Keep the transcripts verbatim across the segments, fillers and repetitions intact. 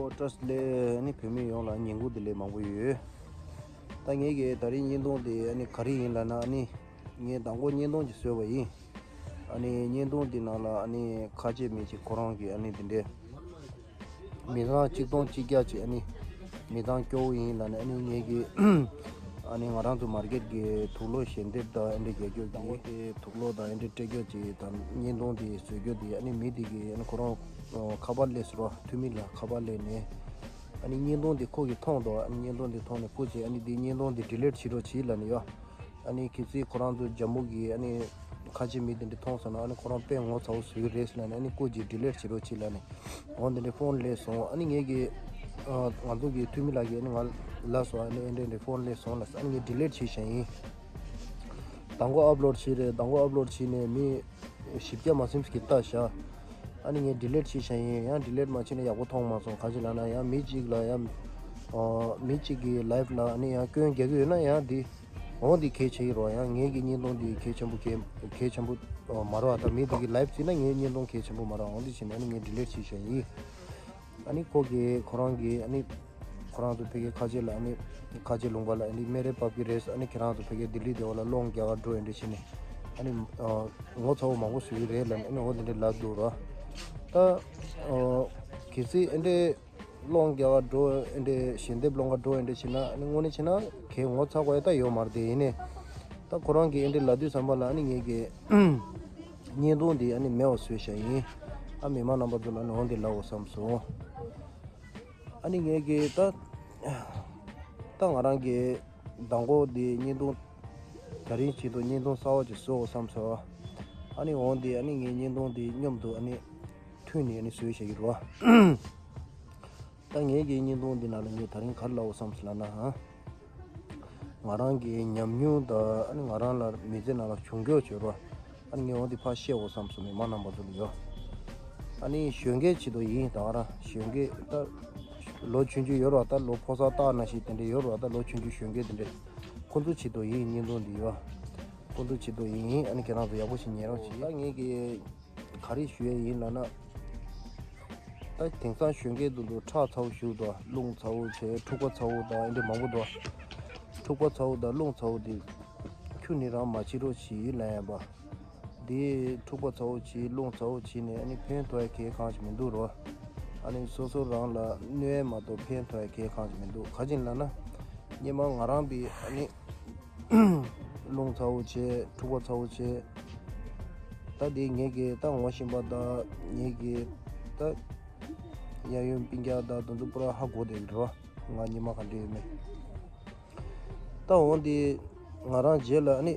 ཊྲས་ལས་ཨ་ནི་བོད་མི་ཡོངས་ལ་ཉིན་གུང་དེ་ལས་མང་པོ་ཡོད། ད་ངས་ཀྱི་ད་རིང་བརྙན་ཐུང་དེ་ཨ་ནི་ག་རེ་ཡིན་ལབ་ན། ཨ་ནི་ངས་མདང་དགོང་བརྙན་ཐུང་ཅིག་བཟོས་པ་ཡིན། ཨ་ནི་བརྙན་ཐུང་དེ་ནང་ལ་ཨ་ནི་ཁ་ཆེ་མི་གཅིག་ཁོ་རང་གི་ཨ་ནི་དེ་འདྲའི་མི་ཚང་གཅིག་སྟོང་གཅིག་བརྒྱ་ཅིག་ཨ་ནི་མི་ཚང་སྐྱོ་བོ་ཡིན་ལབ་ནས། ཨ་ནི་ངས་ཀྱི་ཨ་ནི་ང་རང་ཚོ་མར་ཀེཊ་གི་དུག་ལོག་ཞལ་འདེབས་དང་ཨ་འདྲ་རྒྱག་རྒྱུ་གི་དང་པོ་དེ་དུག་ལོག་དང་ཨ་འདྲ་སྤྲད་རྒྱུ་ཅིག་དང་བརྙན་ཐུང་དེ་བཟོ་རྒྱུ་དེ། ཨ་ནི་མི་དེ་གི་ཨ་ནི་ཁོ་རང་ཁ་པར་སླེབས་སོང་ར། འཐུས་མི་ལ་ཁ་པར་སླེབས་ནས། ཨ་ནི་བརྙན་ཐུང་དེ་ཁོ་གིས་མཐོང་འདུག་ཨ་ནི་བརྙན་ཐུང་དེ་མཐོང་ནས་སྐུ་མཁྱེན། ཨ་ནི་དེ་བརྙན་ཐུང་དེ་ཌི་ལིཊ་བྱེད་རོགས་བྱེད་ལབ་ནས་ཡོད། ཨ་ནི་གལ་སྲིད་ཁོ་རང་ཚོ་ཇམ་མུ་གི་ཨ་ནི་ཁ་ཆེ་མི་དེ་འདྲ་མཐོང་སོང་ན། ཨ་ནི་ཁོ་རང་དཔེ་ངོ་ཚ་བོ་བཟོ་གི་རེད་ཟེར་ལབ་ནས། ཨ་ནི་སྐུ་མཁྱེན་ཌི་ལིཊ་བྱེད་རོགས་བྱེད་ལབ་ནས། འོ་དེ་འདྲ་ཕོན་སླེབས་སོང་། ཨ་ནི་ངས་ཀྱི་ཨ་ང་ཚོ་གི་འཐུས་མི་ལགས་ཀྱིས་ཨ་ནི་ང་ལབ་སོང་། ཨ་ནི་ཨེ་འདྲ་འདྲ་ཕོན་སླེབས་སོང་ལབ་ཟེར། ཨ་ནི་ངས་ཌི་ལིཊ་བྱས་བཞག་ཡིན། མདང་དགོང་ཨབ་ལོཌ་བྱས་རེད། མདང་དགོང་ཨབ་ལོཌ་བྱས་ནས་མི་བཞི་བརྒྱ་མ་ཟིན་ཅིག་གིས་ལྟ་བཞག་ཨ་ནི་ངས་ཌི་ལིཊ་བྱས་བཞག་ཡིན། ཡང་ཌི་ལིཊ་མ་བྱས་ན་ཡག་པོ་མཐོང་མ་སོང་། ག་ཅི་ལབ་ན་ཡང་མི་གཅིག་ལ་ཡང་ཨ་མི་གཅིག་གི་ལའིབ་ལ་ཨ་ནི་ཡང་སྐྱོན་རྒྱག་གི་ཡོད་ན་ཡང་དེ་འོ་དེ་གལ་ཆེ་གི་རེད། ཡང་ངེད་ཀྱི་བརྙན་ཐུང་དེ་གལ་ཆེན་པོ་གལ་གལ་ཆེན་པོ་ཨ་མ་རེད་པ། ད་མི་དེ་གི་ལའིབ་བརྩིས་ན་ངའི་བརྙན་ཐུང་གལ་ཆེན་པོ་མ་རེད། འོ་དེ་བྱས་ནས་ཨ་ནི་ངས་ཌི་ལིཊ་བྱས་བཞག་ཡིན། ཨ་ནི་ཁོ་གིས་ཁོ་རང་གིས་ཨ་ནི་ཁོ་རང་ཚོ་ཕ་གི་ཁ་ཆེ་ལ་ཨ་ནི་ཁ་ཆེ་ལུང་པ་ལ་ཨ་ནི་སྨད་ར་ཕབ་ཀྱི་རེད། ཨ་ནི་ཁྱེད་རང་ཚོ་ཕ་གི་ལྡི་ལི་དེ་བ་ལ་སློང་རྒྱག་ག་འགྲོ་ཨེ་འདྲ་བྱས་ནས་ཨ་ནི་ཨ་ངོ་ཚ་བོ་མང་པོ་བཟོ་གི་རེད་ལབ་ནས། ཨ་ནི་འོ་དེ་འདྲ་ལབ་འདུག་ར། ད་ཨ་གལ་སྲིད་ཨེ་འདྲ་སློང་རྒྱག་ག་འགྲོ་ཨེ་འདྲ་ཞལ་འདེབས་སློང་ག་འགྲོ་ཨེ་འདྲ་བྱས་ན། ཨ་ནི་དངོས་གནས་བྱས་ན་གལ་ངོ་ཚ་དགོས་ཡ་ད་ཡོད་མ་རེད། དེ་ཡིན་ནའི་ད་ཁོ་རང་གིས་ཨེ་འདྲ་ལབ་དུས་ཙམ་པ་ལ་ཨ་ནི་ངེད་ཀྱི་བརྙན་ཐུང་འདི་ཨ་ནི་མེད་པ་བཟོས་བཞག་ཡིན། ཨ་མི་མང་རྣམ་པ་ཚོ་ལ་ཨ་ནི་འོ་འདི་ལབ་དགོས་བསམ་སོང་། ཨ་ནི་ངས་ཀྱི་ད་ད་ང་རང་གི་མདང་དགོང་འདི་བརྙན་ཐུང་ད་རིང་ཆེད་དུ་བརྙན་ཐུང་གསར་པ་ཅིག་བཟོ་དགོས་བསམ་སོང་། ཨ་ནི་འོ་འདི་ཨ་ནི་ངའི་བརྙན་ཐུང་འདི་མཉམ་དུ་ཨ་ནི་མཐུད་ནས་ཨ་ནི་བཟོས་བཞག་གི་རེད་པ། ད་ངས་ཀྱི་བརྙན་ཐུང་འདི་ནང་ལ་ངས་ད་རིང་ག་རེ་ལབ་དགོས་བསམ་སོང་ལབ་ན། ང་རང་གི་ཉམས་མྱོང་དང་ཨ་ནི་ང་རང་ལ་མི་ཚེ་ནང་ལ་བྱུང་རྒྱུ་བྱོས་རོགས། ཨ་ནི་ངས་འོ་འདི་ཕར་བཤད་དགོས་བསམ་སོང་། མི་མང་རྣམ་པ་ཚོ་ལ་ཡོད། ཨ་ནི་གཞོན་སྐྱེས་ཆེད་དུ་ཡིན། ད་ང་རང་གཞོན་སྐྱེས་ད་ལོ་ཆུང་ཆུང་ཡོད་རོགས། ད་ལོ་ཕོ་གསར་རྟགས་ནང་བཞིན་དེ་འདྲ་ཡོད་རོགས། ད་ལོ་ཆུང་ཆུང་གཞོན་སྐྱེས་དེ་འདྲ་ཁོང་ཚོ་ཆེད་དུ་ཡིན། བརྙན་ཐུང་འདི་ཡོད། ཁོང་ཚོ་ཆེད་དུ་ཡིན། ཨ་ནི་ཁྱེད་རང་ཚོ་ཡག་པོ་ཞིག་ཉན་རོགས་གྱིས། ད་ངས་ཀྱི་ག་རེ་ཞུ་ཡས་ཡིན་ལབ་ན། ད་དེང་སང་གཞོན་སྐྱེས་དེ་ཚོ་ཁྲག་ཚ་བོ་ཞིག་འདུག་རླུང་ཚ་བོ་བྱས། འཁྲུག་པ་ཚ་བོ་དང་ཨེ་འདྲ་མང་པོ་འདུག་འཁྲུག་པ་ཚ་བོ་དང་རླུང་ཚ་བོ་དེ་ཁྱོན་ནས་རང་མ་བྱེད་རོགས་གྱིས་ལབ་ཡས་པ། དེ་འཁྲུག་པ་ཚ་བོ་བྱས། རླུང་ཚ་བོ་བྱས་ནས་ཨ་ནི་ཕན་ཐོགས་ཡས་གང་ཡང་མི་འདུག་རོ། ཨ་ནི་སོ་སོ་རང་ལ་གནོད་ཡས་མ་གཏོགས་ཕན་ཐོགས་ཡས་གང་ཡང་མི་འདུག་ག་ཅི་ལབ་ན། སྔོན་མ་ང་རང་པའི་ཨ་ནི་རླུང་ཚ་བོ་བྱས། འཁྲུག་པ་ཚ་བོ་བྱས། ད་དེ་ངེད་ཀྱི་ད་ངོ་ཤེས་པ་དང་ངེད་ཀྱི་ད་གཡས་གཡོན་སྤུན་ཀྱག་དང་དེ་ཚོ་པུ་ར་ཧ་གོ་བསྡད་ཀྱི་རེད་བ། ང་སྔོན་མ་ག་འདྲ་ཡོད་མེད། ད་འོ་འདི་ང་རང་རྗེས་ལ་ཨ་ནི་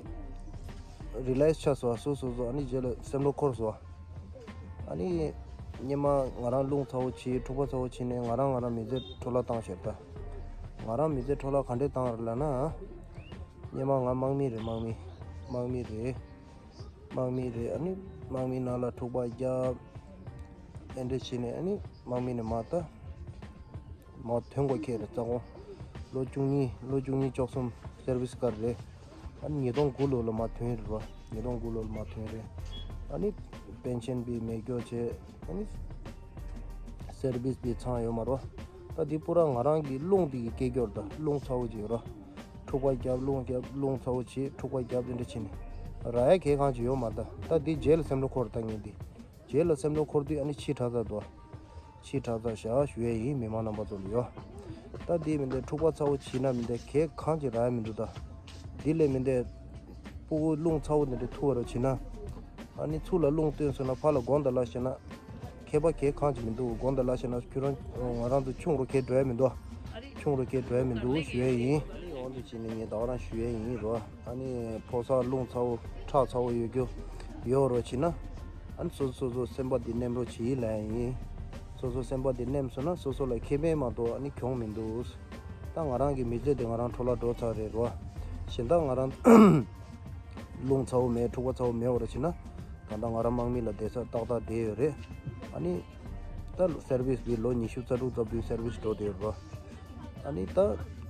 རི་ལེགས་ཆགས་སོང་། སོ་སོ་སོ་ཨ་ནི་རྗེས་ལ་སེམས་བློ་འཁོར་སོང་། ཨ་ནི་སྔོན་མ་ང་རང་རླུང་ཚ་བོ་བྱས། འཁྲུག་པ་ཚ་བོ་བྱས་ནས་ང་རང་ང་རང་མི་ཚེ་འཕྲོ་བརླག་བཏང་ཤག་ད་ང་རང་མི་ཚེ་འཕྲོ་བརླག་ག་འདྲས་བཏང་རེད་ལབ་ན། སྔོན་མ་ང་དམག་མི་རེད། དམག་མི་དམག་མི་རེད། དམག་མི་རེད། ཨ་ནི་དམག་མི་ནང་ལ་འཁྲུག་པ་བརྒྱབ། ཨེ་འདྲ་བྱས་ནས་ཨ་ནི་དམག་མི་ནས་མར་ད་མར་ཐོན་དགོས་ཁེལ་རེད། རྩ་དགོངས་ལོ་བཅུ་གཉིས་ལོ་བཅུ་གཉིས་བཅུ་གསུམ་སེར་བིས་བཀར་རེད། ཨ་ནི་ཉིས་སྟོང་དགུ་ལོ་ལ་མར་ཐོན་རེད་བ། ཉིས་སྟོང་དགུ་ལོ་ལ་མར་ཐོན་རེད། ཨ་ནི་པེན་ཤན་པའི་མེད་རྒྱུ་བྱས། ཨ་ནི་སེར་བིས་པའི་ཚང་ཡོད་མ་རེད་བ། ད་འདི་པུ་ར་ང་རང་གི་རླུང་འདི་གི་སྐད་སྐྱོར་ད་རླུང་ཚ་བོ་ཅིག་ཡོད་ར། འཁྲུག་པ་བརྒྱབ། རླུང་བརྒྱབ། རླུང་ཚ་བོ་བྱས། འཁྲུག་པ་བརྒྱབ། དེ་འདྲ་བྱས་ནས་རག་ཡ་གང་ཡང་ཅིག་ཡོད་མ་རེད། ད་འདི་རྗེས་ལ་སེམས་བློ་འཁོར། ད་ངས་འདི་རྗེས་ལ་སེམས་བློ་འཁོར་དུས་ཨ་ནི་ཕྱི་དྲགས་ཚར་འདུག་ཕྱི་དྲགས་ཚར་ཤག་ཞུ་ཡས་ཡིན། མི་མང་རྣམ་པ་ཚོ་ལ་ཡོད། ད་འདི་མི་འདི་འཁྲུག་པ་ཚ་བོ་བྱས་ན་མི་འདི་གང་ཡང་ཅིག་རག་ཡ་མི་འདུག་ད་འདི་ལས་མི་འདི་ཕྲུ་གུ་རླུང་ཚ་བོ་འདི་འདྲ་ཐུག་པ་ར་བྱས་ན། ཨ་ནི་ཚུར་ལ་རླུང་བཏོན་སོང་ན་ཕར་ལ་དགོང་དག་ལ་བྱས་ན་ཁྱད་པར་གང་ཡང་ཅིག་མི་འདུག་དགོང་དག་ལ་བྱས་ན་ཁྱོད་རང་ང་རང་ཚོ་ཆུང་རུ་གང་ཡང་འགྲོ་ཡ་མི་འདུག་ཆུང་རུ་གང་ཡང་འགྲོ་ཡ་མི་འདུག་ཞུ་ཡས་ཡིན། ཨ་ནི་འོང་དུ་བྱས་ནས་ངས་ད་ག་རང་ཞུ་ཡས་ཡིན་རོ། ཨ་ནི་ཕོ་གསར་རླུང་ཚ་བོ་ཁྲག་ཚ་བོ་ཡོད་རྒྱུ་ཡོད་རོ་བྱས་ན། ཨ་ནི་སོ་སོ་སོ་སོ་སེམས་པ་འདི་ནེམ་རོགས་བྱེད་ལབ་ཡིན། སོ་སོ་སེམས་པ་འདི་ནེམ་སོང་ན་སོ་སོ་ལ་ཁེ་ཕན་མ་གཏོགས་ཨ་ནི་གྱོང་མི་འདུག་ད་ང་རང་གི་མི་ཚེ་འདི་ང་རང་འཕྲོ་བརླག་འགྲོ་ཚར་རེད་རོ། གཞན་དག་ང་རང་རླུང་ཚ་བོ་མེད། འཁྲུག་པ་ཚ་བོ་མེད་པ་ར་བྱས་ན། ད་ལྟ་ང་རང་དམག་མི་ལ་བསྡད་ས་ཏག་ཏག་བསྡད་ཡོད་རེད། ཨ་ནི་ད་སེར་བིས་འདི་ལོ་ཉི་ཤུ་རྩ་དྲུག་རྩ་བདུན་སེར་བིས་འགྲོ་བསྡད་ཡོད་རོ། ཨ་ནི་ད་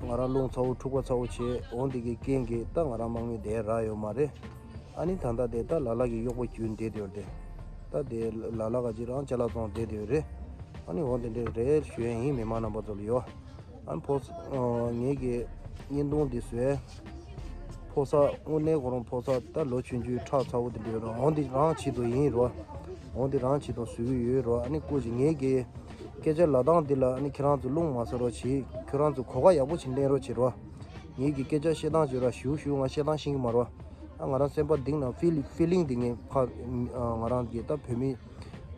ང་རང་རླུང་ཚ་བོ་འཁྲུག་པ་ཚ་བོ་བྱས་འོང་འདི་གི་རྐྱེན་གྱིས་ད་ང་རང་དམག་མི་བསྡད་རག་ཡོད་མ་རེད། ཨ་ནི་ད་ལྟ་དེ་ད་ལ་ལ་གི་གཡོག་པོ་བརྒྱུད་བསྡད་ཡོད་དེ། ད་དེ་ལ་ལ་ག་ཅིག་རང་ཅ་ལག་བཙོང་བསྡད་ཡོད་རེད། ཨ་ནི་འོ་དེ་འདྲས་རེད་ཞུ་ཡས་ཡིན། མི་མང་རྣམ་པ་ཚོ་ལ་ཡོད། ཨ་ནི་ཕོ་ངེད་ཀྱི་བརྙན་ཐུང་འདི་བཟོས། ཕོ་གསར་དངོས་གནས་ཁོ་རང་ཕོ་གསར་ད་ལོ་ཆུང་ཆུང་ཁྲག་ཚ་བོ་དེ་འདྲས་རོ། འོ་འདི་རང་ཆེད་དུ་ཡིན་རོ། འོ་འདི་རང་ཆེད་དུ་བཟོ་གི་ཡོད་རོ། ཨ་ནི་སྐུ་མཁྱེན་ངེད་ཀྱི་སྐད་ཆ་ལབ་སྟངས་འདི་ལ་ཨ་ནི་ཁྱེད་རང་ཚོ་རླུང་མ་ཟ་རོགས་བྱེད། ཁྱེད་རང་ཚོ་གོ་སྐབས་ཡག་པོ་ཞིག་ལེན་རོགས་བྱེད་རོ། ངེད་ཀྱི་སྐད་ཆ་བཤད་སྟངས་བྱེད་རོགས། ཞུ་ཞུ་ང་བཤད་སྟངས་ཤེས་ཀྱི་མ་རོ། ཨ་ང་རང་སེམས་པ་གཏིང་ནས་ཕི་ལི་ཕི་ལིང་འདི་ངས་ཕ་ང་རང་གི་ད་བོད་མི་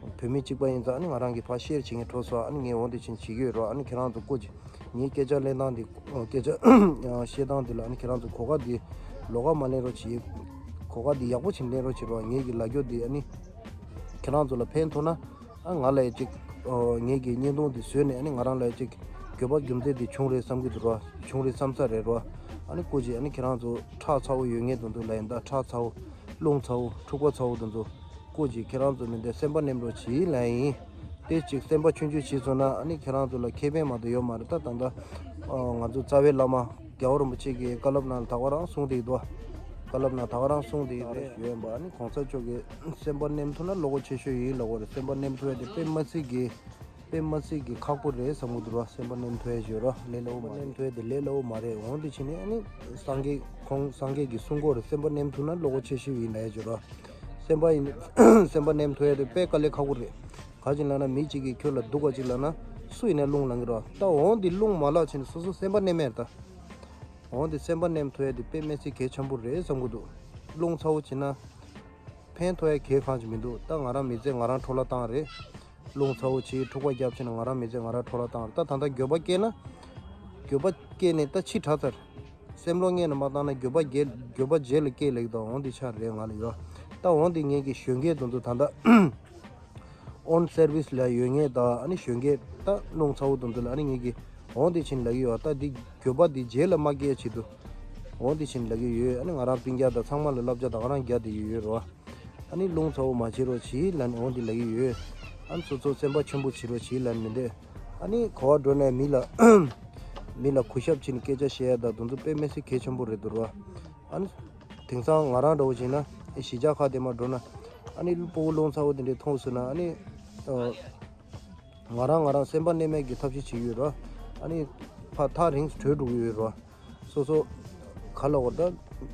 བོད་མི་གཅིག་པ་ཡིན་ཙང་ཨ་ནི་ང་རང་གི་ཕ་ཤེར་བྱེད་མཁན་འགྲོ་སོང་། ཨ་ནི་ངས་འོ་འདི་བྱེད་བྱེད་ཀྱི་ཡོད་རོགས། ཨ་ནི་ཁྱེད་རང་ཚོ་སྐུ་མཁྱེན་ངའི་སྐད་ཆ་ལེན་སྟངས་འདི་སྐད་ཆ་བཤད་སྟངས་འདི་ལ་ཨ་ནི་ཁྱེད་རང་ཚོ་གོ་སྐབས་འདི་ལོགས་ཀ་མ་ལེན་རོགས་བྱེད། གོ་སྐབས་འདི་ཡག་པོ་ཞིག་ལེན་རོགས་བྱེད་རོགས། ངེད་ཀྱི་ལབ་རྒྱུ་འདི་ཨ་ནི་ཁྱེད་རང་ཚོ་ལ་ཕན་ཐོགས་ན་ཨ་ང་ལ་ཡ་གཅིག་ངེད་ཀྱི་བརྙན་ཐུང་འདི་བཟོས་ནས་ཨ་ནི་ང་རང་ལ་ཡ་གཅིག་དགོས་པ་རྒྱུ་མཚན་འདི་བྱུང་རེད་བསམ་གྱི་འདུག་རོགས། བྱུང་རེད་བསམ་ས་རེད་རོགས། ཨ་ནི་སྐུ་མཁྱེན་ཨ་ནི་ཁྱེད་རང་ཚོ་ཁྲག་ཚ་བོ་ཡོད་མཁན་དེ་ཚོ་ལ་ཡིན་ད་ཁྲག་ཚ་བོ་རླུང་ཚ་བོ་འཁྲུག་པ་ཚ་བོ་དེ་ཚོ་སྐུ་མཁྱེན་ཁྱེད་རང་ཚོ་མི་འདི་སེམས་པ་ནེམ་རོགས་བྱེད་ལབ་ཡིན། དེ་གཅིག་སེམས་པ་ཆུང་ཆུང་བྱས་སོང་ན་ཨ་ནི་ཁྱེད་རང་ཚོ་ལ་ཁེ་ཕན་མ་གཏོགས་ཡོད་མ་རེད། ད་ད་ལྟ་ང་ཚོ་རྩ་བའི་བླ་མ་རྒྱལ་བ་རིན་པོ་ཆེ་གི་བཀའ་སློབ་ནང་ལ་ད་ག་རང་གསུངས་བསྡད་འདུག་བཀའ་སློབ་ནང་ད་ག་རང་གསུངས་བསྡད་ཡོད་རེད། ཡོད་ཡིན་པ་ཨ་ནི་གོང་ས་མཆོག་གི་སེམས་པ་ནེམ་ཐུབ་ན་བློ་ཁོག་ཆེ་ཤོས་ཡིན་ལབ་ཀྱི་རེད། སེམས་པ་ནེམ་ཐུབ་ཡ་དེ་དཔེ་མ་སྲིད་ཀྱི་དཔེ་མ་སྲིད་ཀྱི་ཁག་པོ་རེད་བསམ་གྱི་འདུག་ར། སེམས་པ་ནེམ་ཐུབ་ཡ་ཡོད་ར། ལས་སླ་བོ་མ་རེད། ནེམ་ཐུབ་ཡ་དེ་ལས་སླ་བོ་མ་རེད། འོང་དེ་བྱས་ནས་ཨ་ནི་སངས་རྒྱས་ཁོང་སངས་རྒྱས་ཀྱི་གསུང་སྐོར་རེད། སེམས་པ་ནེམ་ཐུབ་ན་བློ་ཁོག་ཆེ་ཤོས་ཡིན་ལབ་ཡ་ཡོད་ར། སེམས་པ་ཡིན་སེམས་པ་ནེམ་ཐུབ་ཡ་དེ་དཔེ་དཀའ་ལས་ཁག་པོ་རེད། ག་ཅིག་ལབ་ན་མི་གཅིག་གིས་ཁྱོད་ལ་སྡུག་པ་ཅིག་ལབ་ན་སུ་ཡིན་ན་རླུང་ལངས་ཀྱི་ར། ད་འོང་དེ་རླུང་མ་ལངས་བྱས་ནས་སོ་སོ་སེམས་པ་ནེམ་ཡ་རེད་ད། འོང་དེ་སེམས་པ་ནེམ་ཐུབ་ཡ་དེ་དཔེ་མི་སྲིད་གལ་ཆེན་པོ་རེད་བསམ་གྱི་འདུག་རླུང་ཚ་བོ་བྱས་ན་ཕན་ཐོགས་ཡ་གལ་གང་ཅིག་མི་འདུག་ད་ང་རང་མི་ཚེ་ང་རང་འཕྲོ་བརླག་བཏང་རེད། རླུང་ཚ་བོ་བྱས་འཁྲུག་པ་རྒྱབ་བྱས་ན་ང་རང་མི་ཚེ་ང་རང་འཕྲོ་བརླག་བཏང་རེད། ད་ད་ལྟ་འགྱོད་པ་སྐྱེས་ན་འགྱོད་པ་སྐྱེས་ནས་ད་ཕྱི་དྲགས་ཚར། སེམས་བློ་སྔོན་ནས་མ་བཏང་ན་འགྱོད་པ་རྗེས་འགྱོད་པ་རྗེས་ལ་སྐྱེས་ལེགས་དང་འོང་དེ་ཆ་རེད་ང་ལ་ཡོད། ད་འོང་དེ་ངེད་ཀྱི་གཞོན་སྐྱེས་དེ་ཚོ་ད་ལྟ་ཨོན་སར་བིས་ལ་ཡོད་མཁན་དང་ཨ་ནི་གཞོན་སྐྱེས་ད་རླུང་ཚ་བོ་དེ་ཚོ་ལ་ཨ་ནི་ངེད་ཀྱི་འོང་དེ་ཕྱིན་ལབ་ཀྱི་ཡོད། ད་འདི་འགྱོད་པ་འདི་རྗེས་ལ་མ་སྐྱེས་ཆེད་དུ་འོང་དེ་ཕྱིན་ལབ་ཀྱི་ཡོད། ཨ་ནི་ང་རང་སྤུན་ཀྱག་དང་ཚང་མ་ལ་བསླབ་བྱ་དང་ང་རང་རྒྱག་བསྡད་ཀྱི་ཡོད་རོ། ཨ་ནི་རླུང་ཚ་བོ་མ་བྱེད་རོགས་བྱེད་ལབ་ནས་འོང་དེ་ལབ་ཀྱི་ཡོད། ཨ་ནི་སོ་སོ་སེམས་པ་ཆེན་པོ་བྱེད་རོགས་བྱེད་ལབ་ནས་མི་འདོད། ཨ་ནི་ག་པར་འགྲོ་ནས་མི་ལ་མི་ལ་གུས་ཞབས་བྱས་ནས་སྐད་ཆ་བཤད་ཡ་དང་དེ་ཚོ་དཔེ་མི་སྲིད་གལ་ཆེན་པོ་རེད་འདུག་རོ། ཨ་ནི་དེང་སང་ང་རང་འདྲ་བོ་བྱས་ན་ཨ་གཞིས་ཆགས་ཁག་དེ་མར་འགྲོ་ན་ཨ་ནི་སྤོ་བོ་རླུང་ཚ་བོ་དེ་འདྲས་མཐོང་སོང་ན་ཨ་ནི་ཨ་ང་རང་ང་རང་སེམས་པ་གནས་མེད་ཀྱི་ཐབས་ཤེས་བྱེད་ཀྱི་ཡོད་རོ། ཨ་ནི་ཕར་ཐག་རིང་དུ་བྲོས་འགྲོ་གི་ཡོད་རོ། སོ་སོ་ག་ལ་བར་ད་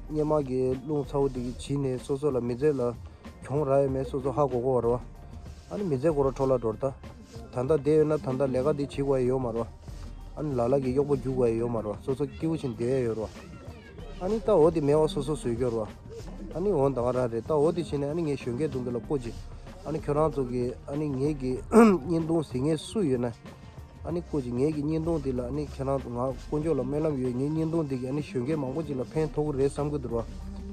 སྔོན་མ་གི་རླུང་ཚ་བོ་དེ་གི་བྱིས་ནས་སོ་སོ་ལ་མི་ཚེ་ལ་གྱོང་རག་ཡོད་མེད་སོ་སོ་ཧ་གོ་གོ་བ་རོ། ཨ་ནི་མི་ཚེ་ཁོ་རང་འཕྲོ་བརླག་འགྲོ་ར་ད། ད་ལྟ་བསྡད་ཡོད་ན་ད་ལྟ་ལས་ཀ་འདི་བྱེད་དགོས་ཡ་ཡོད་མ་རོ། ཨ་ནི་ལ་ལ་གི་གཡོག་པོ་རྒྱུག་དགོས་ཡ་ཡོད་མ་རོ། སོ་སོ་སྐྱིད་པོ་བྱས་བསྡད་ཡ་ཡོད་རོ། ཨ་ནི་ད་འོ་དེ་མེད་པ་སོ་སོ་བཟོས་རྒྱུ་རོ། ཨ་ནི་འོ་ད་ག་རང་རེད། ད་འོ་དེ་བྱས་ནས་ཨ་ནི་ངས་གཞོན་སྐྱེས་དེ་ཚོ་ལ་སྐུ་མཁྱེན་ཨ་ནི་ཁྱོད་རང་ཚོ་གི་ཨ་ནི་ངེད་ཀྱི་བརྙན་ཐུང་གཟིགས་མཁན་སུ་ཡོད་ན། ཨ་ནི་སྐུ་མཁྱེན་ངེད་ཀྱི་བརྙན་ཐུང་འདི་ལ་ཨ་ནི་ཁྱེད་རང་ཚོ་ང་དཀོན་མཆོག་ལ་སྨོན་ལམ་ཡོད། ངའི་བརྙན་ཐུང་འདི་གིས་ཨ་ནི་གཞོན་སྐྱེས་མང་པོ་ཅིག་ལ་ཕན་ཐོགས་ཀྱི་རེད་བསམ་གྱི་འདུག་རོ།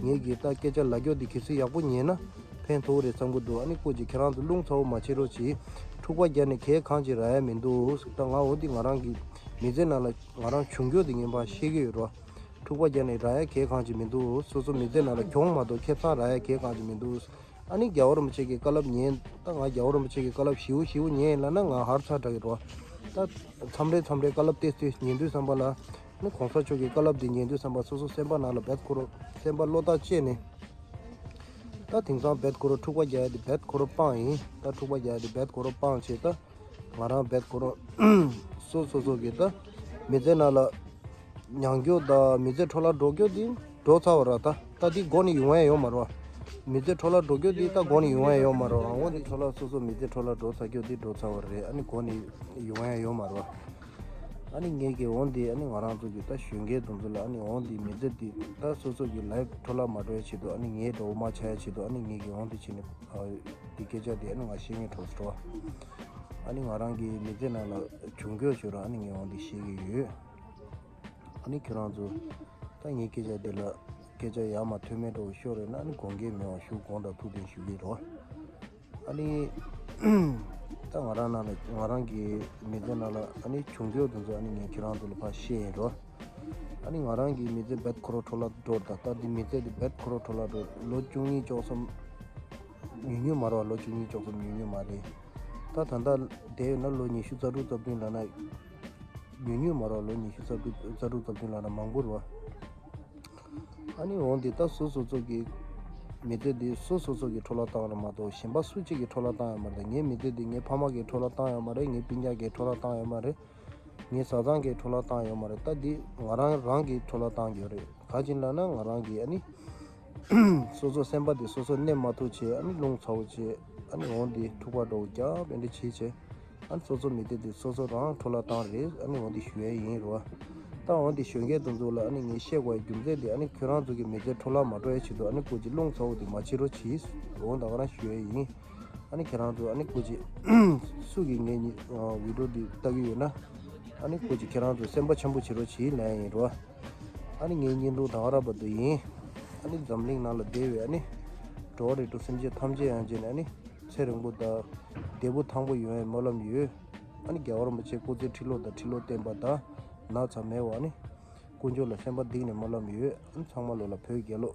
ངེད་ཀྱི་ད་སྐད་ཆ་ལབ་རྒྱུ་འདི་གལ་སྲིད་ཡག་པོ་ཉན་ན་ཕན་ཐོགས་ཀྱི་རེད་བསམ་གྱི་འདུག་ཨ་ནི་སྐུ་མཁྱེན་ཁྱེད་རང་ཚོ་རླུང་ཚ་བོ་མ་བྱེད་རོགས་གྱིས། འཁྲུག་པ་རྒྱག་ནས་གལ་གང་ཅིག་རག་ཡ་མི་འདུག་ད་ང་འོ་འདི་ང་རང་གི་མི་ཚེ་ནང་ལ་ང་རང་བྱུང་རྒྱུ་འདི་ངན་པ་ཤེས་ཀྱི་ཡོད་རོ། འཁྲུག་པ་རྒྱག་ནས་རག་ཡ་གལ་གང་ཅིག་མི་འདུག་སོ་སོ་མི་ཚེ་ནང་ལ་གྱོང་མ་གཏོགས་ཁེ་བཟང་རག་ཡ་གལ་གང་ཅིག་མི་འདུག་ཨ་ནི་རྒྱལ་བ་རིན་པོ་ཆེ་གི་བཀའ་སློབ་ཉན། ད་ང་རྒྱལ་བ་རིན་པོ་ཆེ་གི་བཀའ་སློབ་ཞེ་པོ་ཞེ་པོ་ཉན་ཡིན་ལབ་ན་ང་ཧར་ཚ་དྲག་གི་རོ། ད་མཚམས་རེ་མཚམས་རེ་བཀའ་སློབ་ཏོག་ཙམ་ཉན་དུས་ཙམ་པ་ལ་ནི་གོང་ས་མཆོག་གི་བཀའ་སློབ་འདི་ཉན་དུས་ཙམ་པ་སོ་སོ་སེམས་པ་ནང་ལ་རྦད་ཁོ་རང་སེམས་པ་བློ་ཐག་བཅད་ནས། ད་དེང་སང་རྦད་ཁོ་རང་འཁྲུག་པ་རྒྱག་ཡ་དེ་རྦད་ཁོ་རང་སྤང་ཡིན། ད་འཁྲུག་པ་རྒྱག་ཡ་དེ་རྦད་ཁོ་རང་སྤང་བྱས། ད་ང་རང་རྦད་ཁོ་རང་སོ་སོ་སོ་གི་ད་མི་ཚེ་ནང་ལ་མྱང་རྒྱུ་དང་མི་ཚེ་འཕྲོ་བརླག་འགྲོ་རྒྱུ་དེ་འགྲོ་ཚར་བ་ར། ད་ད་དེ་མགོ་ནས་ཡོང་ཡ་ཡོད་མ་རེད་བ། མི་ཚེ་འཕྲོ་བརླག་འགྲོ་རྒྱུ་དེ་ད་མགོ་ནས་ཡོང་ཡ་ཡོད་མ་རེད་བ། འོ་དེ་འཕྲོ་བརླག་སོ་སོ་མི་ཚེ་འཕྲོ་བརླག་འགྲོ་ཚར་རྒྱུ་དེ་འགྲོ་ཚར་བ་རེད། ཨ་ནི་མགོ་ནས་ཡོང་ཡ་ཡོད་མ་རེད་བ། ཨ་ནི་ངེད་ཀྱི་འོ་དེ་ཨ་ནི་ང་རང་ཚོ་གི་ད་གཞོན་སྐྱེས་དེ་ཚོ་ལ་ཨ་ནི་འོ་དེ་མི་ཚེ་དེ་ད་སོ་སོ་གི་ལའིབ་འཕྲོ་བརླག་མ་འགྲོ་ཡ་ཆེད་དུ། ཨ་ནི་ངའི་གྲོགས་མ་ཆགས་ཡ་ཆེད་དུ། ཨ་ནི་ངེད་ཀྱི་འོ་དེ་བྱས་ནས་དེ་སྐད་ཆ་དེ་ཨ་ནི་ང་བཤད་མཁན་གྲོགས་སུ་འགྲོ་བ། ཨ་ནི་ང་རང་གི་མི་ཚེ་ནང་ལ་བྱུང་རྒྱུ་ཆེད་དུ་ཨ་ནི་ངས་འོ་དེ་བཤད་ཀྱི་ཡོད། ཨ་ནི་ཁྱེད་རང་ཚོ་ད་ངའི་སྐད་ཆ་འདི་ལ་སྐད་ཆ་ཡ་མ་ཐོན་མེད་འགྲོ་ཤོར་རེད་ན་ཨ་ནི་དགོངས་འགལ་མེད་པ་ཞུ་དགོངས་དག་ཐུགས་བདེན་ཞུ་གི་རོ། ཨ་ནི་ད་ང་རང་ནང་ལ་ང་རང་གི་མི་ཚེ་ནང་ལ་ཨ་ནི་བྱུང་རྒྱུ་དེ་ཚོ་ཨ་ནི་ངས་ཁྱེད་རང་ཚོ་ལ་ཕར་བཤད་ཡིན་རོ། ཨ་ནི་ང་རང་གི་མི་ཚེ་རྦད་ཁོ་རང་འཕྲོ་བརླག་འགྲོ། ད་ལྟ་འདི་མི་ཚེ་འདི་རྦད་ཁོ་རང་འཕྲོ་བརླག་འགྲོ། ལོ་བཅུ་གཉིས་བཅུ་གསུམ་ཉུང་ཉུང་མ་རེད་བ། ལོ་བཅུ་གཉིས་བཅུ་གསུམ་ཉུང་ཉུང་མ་རེད། ད་ད་ལྟ་བསྡད་ཡོད་ན་ལོ་ཉི་ཤུ་རྩ་དྲུག་རྩ་བདུན་ལབ་ན་ཉུང་ཉུང་མ་རེད་བ། ལོ་ཉི་ཤུ་རྩ་དྲུག་རྩ་དྲུག་རྩ་བདུན་ལབ་ན་མང་པོ་རེད་བ། ཨ་ནི་འོ་འདི་ད་སོ་སོ་ཚོ་གི་ མི་ཚེ་འདི་སོ་སོ་སོ་གི་འཕྲོ་བརླག་བཏང་རེད་མ་གཏོགས་གཞན་པ་སུ་གཅིག་གི་འཕྲོ་བརླག་བཏང་ཡོད་མ་རེད། ད་ངའི་མི་ཚེ་འདི་ངའི་ཕ་མ་གི་འཕྲོ་བརླག་བཏང་ཡོད་མ་རེད། ངའི་སྤུན་ཀྱག་གི་འཕྲོ་བརླག་བཏང་ཡོད་མ་རེད། ངའི་བཟའ་ཚང་གི་འཕྲོ་བརླག་བཏང་ཡོད་མ་རེད། ད་འདི་ང་རང་རང་གི་འཕྲོ་བརླག་བཏང་གི་ཡོད་རེད། ག་ཅིག་ལབ་ན་ང་རང་གི་ཨ་ནི་སོ་སོ་སེམས་པ་འདི་སོ་སོ་གནས་མ་ཐུབ་བྱས། ཨ་ནི་རླུང་ཚ་བོ་བྱས། ཨ་ནི་འོ་འདི་འཁྲུག་པ་འདྲ་བོ་རྒྱབ་དེ་འདྲ་བྱས་བྱས། ཨ་ནི་སོ་སོ་མི་ཚེ་འདི་སོ་སོ་རང་འཕྲོ་བརླག་བཏང་རེད། ཨ་ནི་འོ་འདི་ཞུ་ཡས་ཡིན་རོ། ད་འོ་འདི་ཞུ་མཁན་དེ་ཚོ་ལ་ཨ་ནི་ངས་བཤད་དགོས་པའི་རྒྱུ་མཚན་དེ། ཨ་ནི་ཁྱོད་རང་ཚོ་གི་མི་ཚེ་འཕྲོ་བརླག་མ་འགྲོ་ཡས་ཆེད་དུ། ཨ་ནི་སྐུ་མཁྱེན་རླུང་ཚ་བོ་འདི་མ་བྱེད་རོགས་གྱིས། འོ་ད་ག་རང་ཞུ་ཡས་ཡིན། ཨ་ནི་ཁྱེད་རང་ཚོ་ཨ་ནི་སྐུ་མཁྱེན་སུ་གིས་ངའི་ཉི་ཨ་བི་ཌིའོ་འདི་ལྟ་གི་ཡོད་ན། ཨ་ནི་སྐུ་མཁྱེན་ཁྱེད་རང་ཚོ་སེམས་པ་འཆམ་པོ་བྱེད་རོགས་གྱིས་ལབ་ཡས་ཡིན་རོ། ཨ་ནི་ངའི་བརྙན་ཐུང་ད་ག་རང་བར་དུ་ཡིན། ཨ་ནི་འཛམ་གླིང་ནང་ལ་བསྡད་པའི་ཨ་ནི་འགྲོ་བ་རིགས་དྲུག་སེམས་ཅན་ཐམས་ཅད་ཡོངས་ཀྱི་ནི་ཨ་ནི་ཚེ་རིང་པོ་དང་བདེ་པོ་ཐང་པོ་ཡོང་བའི་སྨོན་ལམ་ཡོད། ཨ་ནི་རྒྱལ་བ་རིན་པོ་ཆེ་སྐུ་ཚེ་ཁྲི་ལོ་དང་ཁྲི་ལོ་བརྟན་པ་དང་ན་ཚ་མེད་པ། ཨ་ནི་དཀོན་མཆོག་ལ་སེམས་པ་གཏིང་ནས་སྨོན་ལམ་ཡོད། ཨ་ནི་ཚང་མ་ལོ་ལ་བོད་རྒྱལ་ལོ།